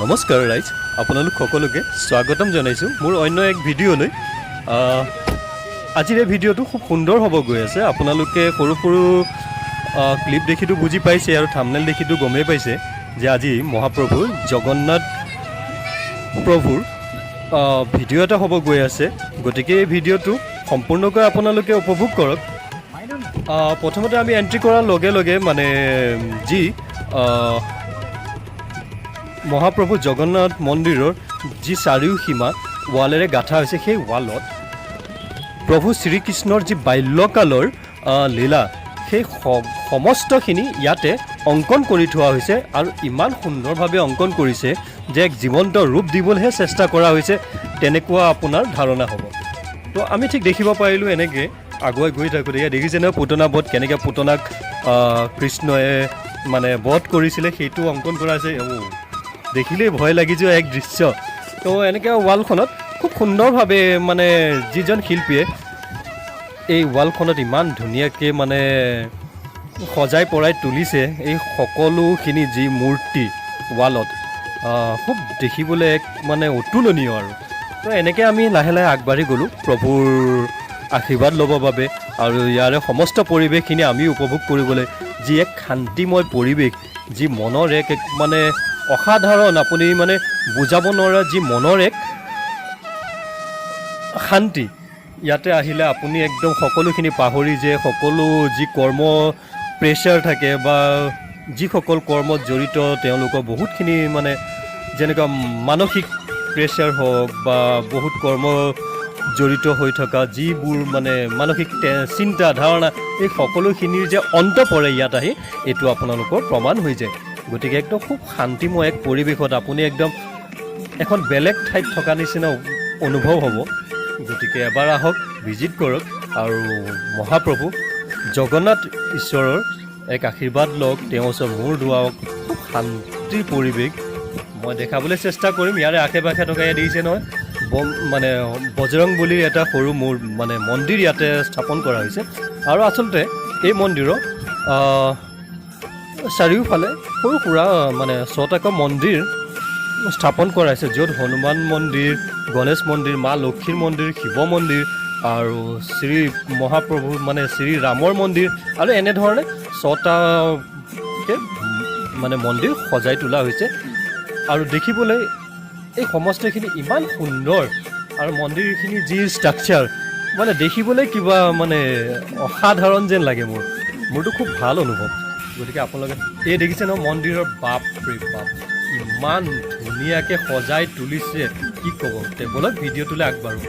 নমস্কাৰ ৰাইজ, আপোনালোক সকলোকে স্বাগতম জনাইছোঁ মোৰ অন্য এক ভিডিঅ'লৈ। আজিৰ এই ভিডিঅ'টো খুব সুন্দৰ হ'ব গৈ আছে। আপোনালোকে সৰু সৰু ক্লিপ দেখিতো বুজি পাইছে আৰু থামনেল দেখিতো গমেই পাইছে যে আজি মহাপ্ৰভু জগন্নাথ প্ৰভুৰ ভিডিঅ' এটা হ'ব গৈ আছে। গতিকে এই ভিডিঅ'টো সম্পূৰ্ণকৈ আপোনালোকে উপভোগ কৰক। প্ৰথমতে আমি এণ্ট্ৰি কৰাৰ লগে লগে মানে যি মহাপ্ৰভু জগন্নাথ মন্দিৰৰ যি চাৰিওসীমা ৱালেৰে গাঁথা হৈছে, সেই ৱালত প্ৰভু শ্ৰীকৃষ্ণৰ যি বাল্যকালৰ লীলা, সেই সমস্তখিনি ইয়াতে অংকন কৰি থোৱা হৈছে আৰু ইমান সুন্দৰভাৱে অংকন কৰিছে যে এক জীৱন্ত ৰূপ দিবলৈহে চেষ্টা কৰা হৈছে, তেনেকুৱা আপোনাৰ ধাৰণা হ'ব। তো আমি ঠিক দেখিব পাৰিলোঁ, এনেকৈ আগুৱাই গৈ থাকোঁতে ইয়াত দেখিছে নহয় পুতনা বধ, কেনেকৈ পুতনাক কৃষ্ণয়ে মানে বধ কৰিছিলে, সেইটো অংকন কৰা হৈছে। অ' দেখিলেই ভয় লাগি যোৱা এক দৃশ্য। তো এনেকৈ ৱালখনত খুব সুন্দৰভাৱে মানে যিজন শিল্পীয়ে এই ৱালখনত ইমান ধুনীয়াকৈ মানে সজাই পৰাই তুলিছে, এই সকলোখিনি যি মূৰ্তি ৱালত খুব দেখিবলৈ এক মানে অতুলনীয়। আৰু তো এনেকৈ আমি লাহে লাহে আগবাঢ়ি গ'লোঁ প্ৰভুৰ আশীৰ্বাদ ল'বৰ বাবে আৰু ইয়াৰে সমস্ত পৰিৱেশখিনি আমি উপভোগ কৰিবলৈ। যি এক শান্তিময় পৰিৱেশ, যি মনৰ এক এক মানে অসাধাৰণ, আপুনি মানে বুজাব নোৱাৰা যি মনৰ এক শান্তি, ইয়াতে আহিলে আপুনি একদম সকলোখিনি পাহৰি যে সকলো যি কৰ্ম প্ৰেছাৰ থাকে বা যিসকল কৰ্মত জড়িত তেওঁলোকৰ বহুতখিনি মানে যেনেকুৱা মানসিক প্ৰেছাৰ হওক বা বহুত কৰ্ম জড়িত হৈ থকা যিবোৰ মানে মানসিক চিন্তা ধাৰণা, এই সকলোখিনিৰ যে অন্ত পৰে ইয়াত আহি, এইটো আপোনালোকৰ প্ৰমাণ হৈ যায়। গতিকে একদম খুব শান্তিময় এক পৰিৱেশত আপুনি একদম এখন বেলেগ ঠাইত থকা নিচিনা অনুভৱ হ'ব। গতিকে এবাৰ আহক, ভিজিট কৰক আৰু মহাপ্ৰভু জগন্নাথ ঈশ্বৰৰ এক আশীৰ্বাদ লওক, তেওঁৰ ওচৰত মূৰ দোৱাওক। খুব শান্তিৰ পৰিৱেশ মই দেখাবলৈ চেষ্টা কৰিম। ইয়াৰে আশে পাশে থকা ইয়াত দেখিছে নহয় মানে বজৰং বলীৰ এটা সৰু মোৰ মানে মন্দিৰ ইয়াতে স্থাপন কৰা হৈছে। আৰু আচলতে এই মন্দিৰৰ চাৰিওফালে সৰু সুৰা মানে ছটাকৈ মন্দিৰ স্থাপন কৰা হৈছে, য'ত হনুমান মন্দিৰ, গণেশ মন্দিৰ, মা লক্ষীৰ মন্দিৰ, শিৱ মন্দিৰ আৰু শ্ৰী মহাপ্ৰভু মানে শ্ৰী ৰামৰ মন্দিৰ আৰু এনেধৰণে ছটাকৈ মানে মন্দিৰ সজাই তোলা হৈছে। আৰু দেখিবলৈ এই সমস্তখিনি ইমান সুন্দৰ আৰু মন্দিৰখিনি যি ষ্ট্ৰাকচাৰ মানে দেখিবলৈ কিবা মানে অসাধাৰণ যেন লাগে মোৰ। মোৰতো খুব ভাল অনুভৱ। গতিকে আপোনালোকে এই দেখিছে ন মন্দিৰৰ, বাপ ৰে বাপ, ইমান ধুনীয়াকৈ সজাই তুলিছে, কি ক'ব। তে ব'লক, ভিডিঅ'টোলৈ আগবাঢ়ো।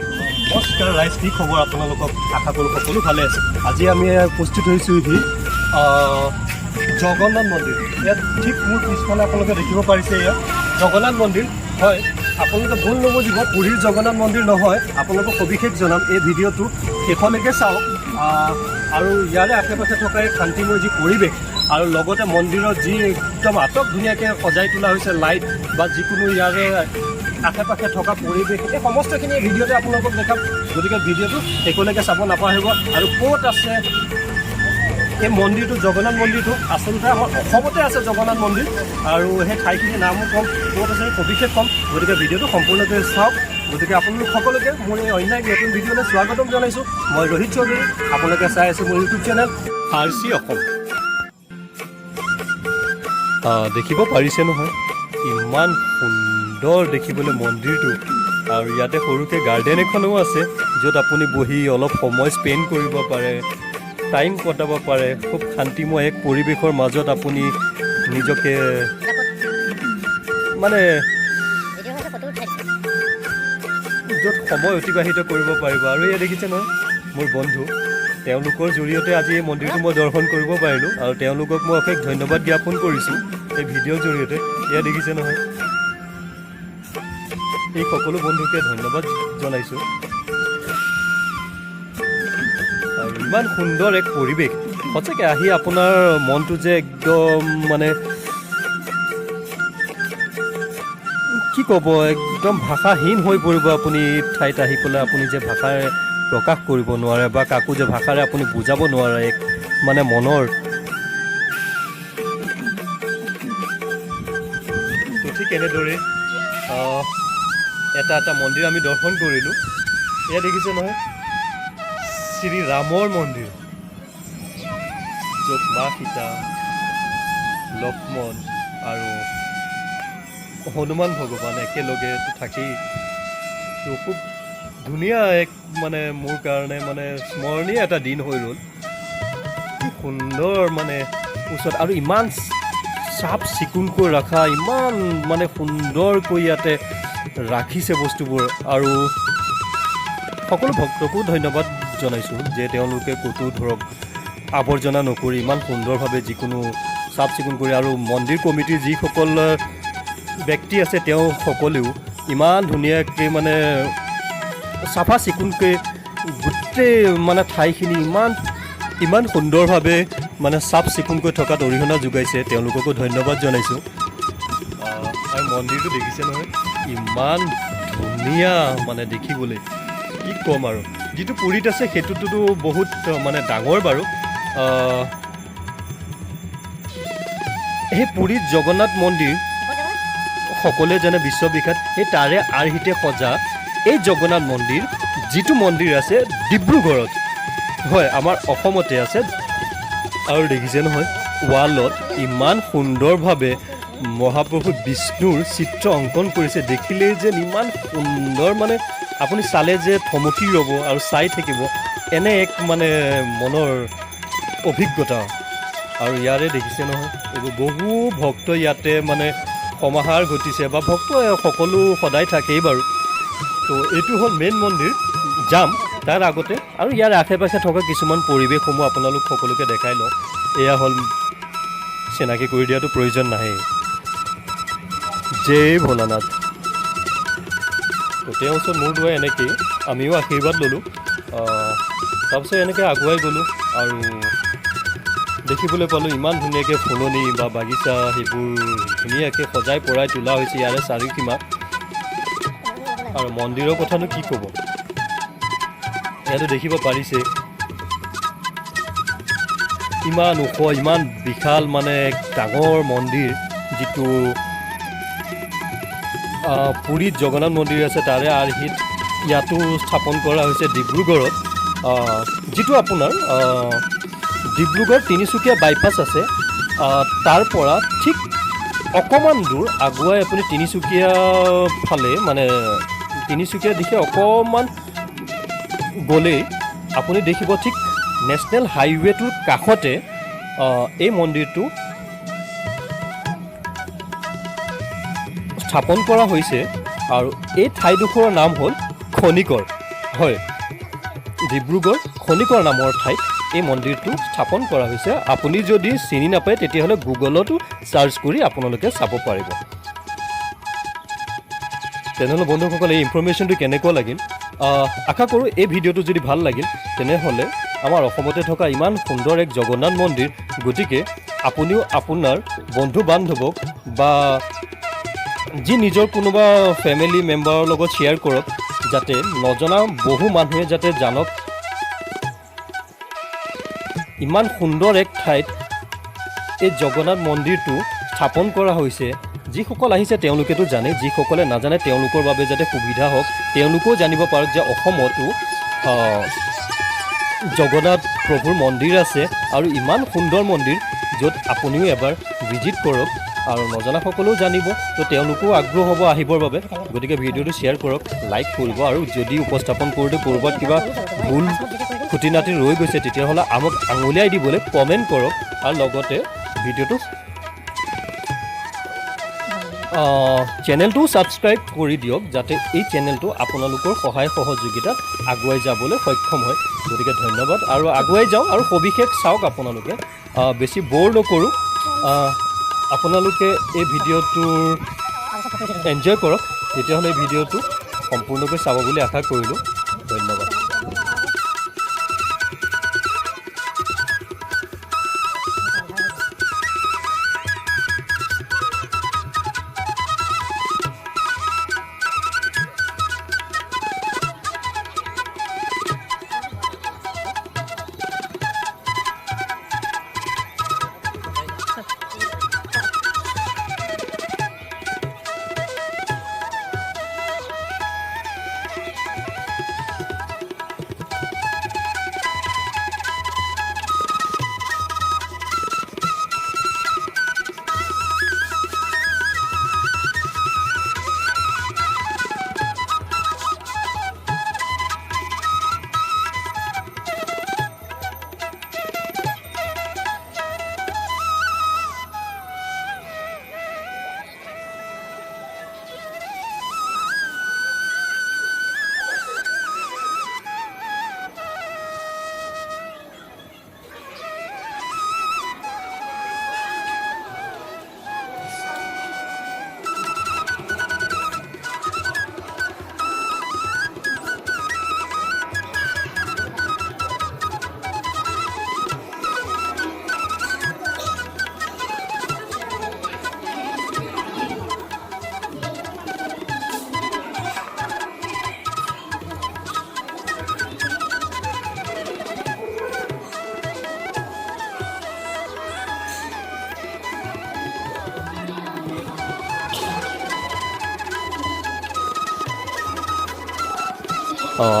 নমস্কাৰ ৰাইজ, কি খবৰ আপোনালোকক? আশা কৰোঁ সকলো ভালে আছে। আজি আমি উপস্থিত হৈছোঁহি জগন্নাথ মন্দিৰ। ইয়াত ঠিক মোৰ পিছফালে আপোনালোকে দেখিব পাৰিছে, ইয়াত জগন্নাথ মন্দিৰ হয়। আপোনালোকে ভুল নুবুজিব, পুৰীৰ জগন্নাথ মন্দিৰ নহয়। আপোনালোকক সবিশেষ জনাম, এই ভিডিঅ'টো শেষলৈকে চাওক। আৰু ইয়াৰে আশে পাশে থকা এই শান্তিময় যি পৰিৱেশ আৰু লগতে মন্দিৰত যি একদম আটক ধুনীয়াকৈ সজাই তোলা হৈছে, লাইট বা যিকোনো ইয়াৰে আশে পাশে থকা পৰিৱেশ, এই সমস্তখিনি এই ভিডিঅ'তে আপোনালোকক দেখাম। গতিকে ভিডিঅ'টো শেষলৈকে চাব নাপাহৰিব। আৰু ক'ত আছে এই মন্দিৰটো, জগন্নাথ মন্দিৰটো? আচলতে আমাৰ অসমতে আছে জগন্নাথ মন্দিৰ আৰু সেই ঠাইখিনিৰ নামো ক'ম, ক'ত আছে সবিশেষ ক'ম। গতিকে ভিডিঅ'টো সম্পূৰ্ণকৈ চাওক। গতিকে আপোনালোক সকলোকে মোৰ এই অন্য এক নতুন ভিডিঅ'লৈ স্বাগতম জনাইছোঁ। মই ৰোহিত চৌধুৰী, আপোনালোকে চাই আছে মোৰ YouTube channel R C Assam. দেখিব পাৰিছে নহয়, ইমান সুন্দৰ দেখিবলৈ মন্দিৰটো। আৰু ইয়াতে সৰুকৈ গাৰ্ডেন এখনো আছে, য'ত আপুনি বহি অলপ সময় স্পেণ্ড কৰিব পাৰে, টাইম কটাব পাৰে। খুব শান্তিময় এক পৰিৱেশৰ মাজত আপুনি নিজকে মানে য'ত সময় অতিবাহিত কৰিব পাৰিব। আৰু এয়া দেখিছে নহয় মোৰ বন্ধু, তেওঁলোকৰ জৰিয়তে আজি এই মন্দিৰটো মই দৰ্শন কৰিব পাৰিলোঁ আৰু তেওঁলোকক মই অশেষ ধন্যবাদ জ্ঞাপন কৰিছোঁ এই ভিডিঅ'ৰ জৰিয়তে। এয়া দেখিছে নহয়, এই সকলো বন্ধুকে ধন্যবাদ জনাইছোঁ। আৰু ইমান সুন্দৰ এক পৰিৱেশ, সঁচাকৈ আহি আপোনাৰ মনটো যে একদম মানে কি ক'ব, একদম ভাষাহীন হৈ পৰিব। আপুনি ঠাইত আহি পেলাই আপুনি যে ভাষাৰে প্ৰকাশ কৰিব নোৱাৰে বা কাকো যে ভাষাৰে আপুনি বুজাব নোৱাৰে এক মানে মনৰ। তো ঠিক এনেদৰে এটা এটা মন্দিৰ আমি দৰ্শন কৰিলোঁ। এয়া দেখিছে নহয়, শ্ৰী ৰামৰ মন্দিৰ, য'ত মা সীতা, লক্ষ্মণ আৰু হনুমান ভগৱান একেলগে থাকেই। তো খুব ধুনীয়া এক মানে মোৰ কাৰণে মানে স্মৰণীয় এটা দিন হৈ ৰ'ল। কি সুন্দৰ মানে ওচৰত আৰু ইমান চাফ চিকুণকৈ ৰখা, ইমান মানে সুন্দৰকৈ ইয়াতে ৰাখিছে বস্তুবোৰ। আৰু সকলো ভক্তকো ধন্যবাদ জনাইছোঁ যে তেওঁলোকে ক'তো ধৰক আৱৰ্জনা নকৰি ইমান সুন্দৰভাৱে যিকোনো চাফ চিকুণ কৰি, আৰু মন্দিৰ কমিটিৰ যিসকল ব্যক্তি আছে তেওঁ সকলেও ইমান ধুনীয়াকৈ মানে চাফা চিকুণকৈ গোটেই মানে ঠাইখিনি ইমান ইমান সুন্দৰভাৱে মানে চাফ চিকুণকৈ থকাত অৰিহণা যোগাইছে, তেওঁলোককো ধন্যবাদ জনাইছোঁ। আৰু মন্দিৰটো দেখিছে নহয়, ইমান ধুনীয়া মানে দেখিবলৈ, কি ক'ম আৰু। যিটো পুৰীত আছে সেইটোতো বহুত মানে ডাঙৰ বাৰু। সেই পুৰীত জগন্নাথ মন্দিৰ সকলোৱে জানে বিশ্ববিখ্যাত, সেই তাৰে আৰ্হিতে সজা এই জগন্নাথ মন্দিৰ, যিটো মন্দিৰ আছে ডিব্ৰুগড়ত, হয় আমাৰ অসমতে আছে। আৰু দেখিছে নহয় ৱালত ইমান সুন্দৰভাৱে মহাপ্ৰভু বিষ্ণুৰ চিত্ৰ অংকন কৰিছে, দেখিলেই যেন ইমান সুন্দৰ, মানে আপুনি চালে যে থমকি ৰ'ব আৰু চাই থাকিব, এনে এক মানে মনৰ অভিজ্ঞতা। আৰু ইয়াৰে দেখিছে নহয় এইবোৰ বহু ভক্ত ইয়াতে মানে সমাহাৰ ঘটিছে, বা ভক্ত সকলো সদায় থাকেই বাৰু। তো এইটো হ'ল মেইন মন্দিৰ, যাম তাৰ আগতে আৰু ইয়াৰ আশে পাশে থকা কিছুমান পৰিৱেশসমূহ আপোনালোক সকলোকে দেখাই লওঁ। এয়া হ'ল, চিনাকি কৰি দিয়াটো প্ৰয়োজন নাহেই। জয় ভোলানাথ। তো তেওঁৰ ওচৰত মূৰ দুৱাই এনেকেই আমিও আশীৰ্বাদ ল'লোঁ। তাৰপিছত এনেকৈ আগুৱাই গ'লোঁ আৰু দেখিবলৈ পালোঁ ইমান ধুনীয়াকৈ ফুলনি বা বাগিচা সেইবোৰ ধুনীয়াকৈ সজাই পৰাই তোলা হৈছে ইয়াৰে চাৰিসীমা। আৰু মন্দিৰৰ কথানো কি ক'ব, ইয়াতো দেখিব পাৰিছে ইমান ওখ, ইমান বিশাল মানে এক ডাঙৰ মন্দিৰ, যিটো পুৰীত জগন্নাথ মন্দিৰ আছে তাৰে আৰ্হিত ইয়াতো স্থাপন কৰা হৈছে ডিব্ৰুগড়ত, যিটো আপোনাৰ ডিব্ৰুগড় তিনিচুকীয়া বাইপাছ আছে, তাৰ পৰা ঠিক অকণমান দূৰ আগুৱাই আপুনি তিনিচুকীয়া ফালে মানে তিনিচুকীয়া দিশে অকণমান গ'লেই আপুনি দেখিব ঠিক নেশ্যনেল হাইৱেটোৰ কাষতে এই মন্দিৰটো স্থাপন কৰা হৈছে। আৰু এই ঠাইডোখৰৰ নাম হ'ল খনিকৰ। হয়, ডিব্ৰুগড় খনিকৰ নামৰ ঠাইত এই মন্দিৰটো স্থাপন কৰা হৈছে। আপুনি যদি চিনি নাপায় তেতিয়াহ'লে গুগলতো চাৰ্চ কৰি আপোনালোকে চাব পাৰিব। তেনেহ'লে বন্ধুসকল, এই ইনফৰ্মেশ্যনটো কেনেকুৱা লাগিল? আশা কৰোঁ এই ভিডিঅ'টো যদি ভাল লাগিল তেনেহ'লে আমাৰ অসমতে থকা ইমান সুন্দৰ এক জগন্নাথ মন্দিৰ, গতিকে আপুনিও আপোনাৰ বন্ধু বান্ধৱক বা যি নিজৰ কোনোবা ফেমিলি মেম্বাৰৰ লগত শ্বেয়াৰ কৰক, যাতে নজনা বহু মানুহে যাতে জানক ইমান সুন্দৰ এক ঠাইত এই জগন্নাথ মন্দিৰটো স্থাপন কৰা হৈছে। যিসকল আহিছে তেওঁলোকেতো জানে, যিসকলে নাজানে তেওঁলোকৰ বাবে যাতে সুবিধা হওক, তেওঁলোকেও জানিব পাৰক যে অসমতো জগন্নাথ প্ৰভুৰ মন্দিৰ আছে আৰু ইমান সুন্দৰ মন্দিৰ য'ত আপুনিও এবাৰ ভিজিট কৰক আৰু নজনাসকলেও জানিব, তো তেওঁলোকো আগ্ৰহ হ'ব আহিবৰ বাবে। গতিকে ভিডিঅ'টো শ্বেয়াৰ কৰক, লাইক কৰিব আৰু যদি উপস্থাপন কৰোঁতে ক'ৰবাত কিবা ভুল খুটি নাটি ৰৈ গৈছে তেতিয়াহ'লে আমাক আঙুলিয়াই দিবলৈ কমেণ্ট কৰক আৰু লগতে ভিডিঅ'টো চেনেলটোও ছাবস্ক্ৰাইব কৰি দিয়ক, যাতে এই চেনেলটো আপোনালোকৰ সহায় সহযোগিতাত আগুৱাই যাবলৈ সক্ষম হয়। গতিকে ধন্যবাদ আৰু আগুৱাই যাওঁ আৰু সবিশেষ চাওক আপোনালোকে, বেছি ব'ৰ নকৰোঁ। আপোনালোকে এই ভিডিঅ'টোৰ এনজয় কৰক, তেতিয়াহ'লে এই ভিডিঅ'টো সম্পূৰ্ণকৈ চাব বুলি আশা কৰিলোঁ। ধন্যবাদ।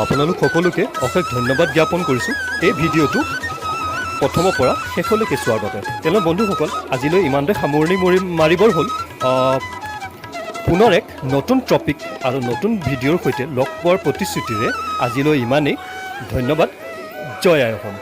আপোনালোক সকলোকে অশেষ ধন্যবাদ জ্ঞাপন কৰিছোঁ এই ভিডিঅ'টো প্ৰথমৰ পৰা শেষলৈকে চোৱাৰ বাবে। তেনেহ'লে বন্ধুসকল, আজিলৈ ইমানতে সামৰণি মাৰিবৰ হ'ল। পুনৰ এক নতুন টপিক আৰু নতুন ভিডিঅ'ৰ সৈতে লগ পোৱাৰ প্ৰতিশ্ৰুতিৰে আজিলৈ ইমানেই। ধন্যবাদ। জয় আই অসম।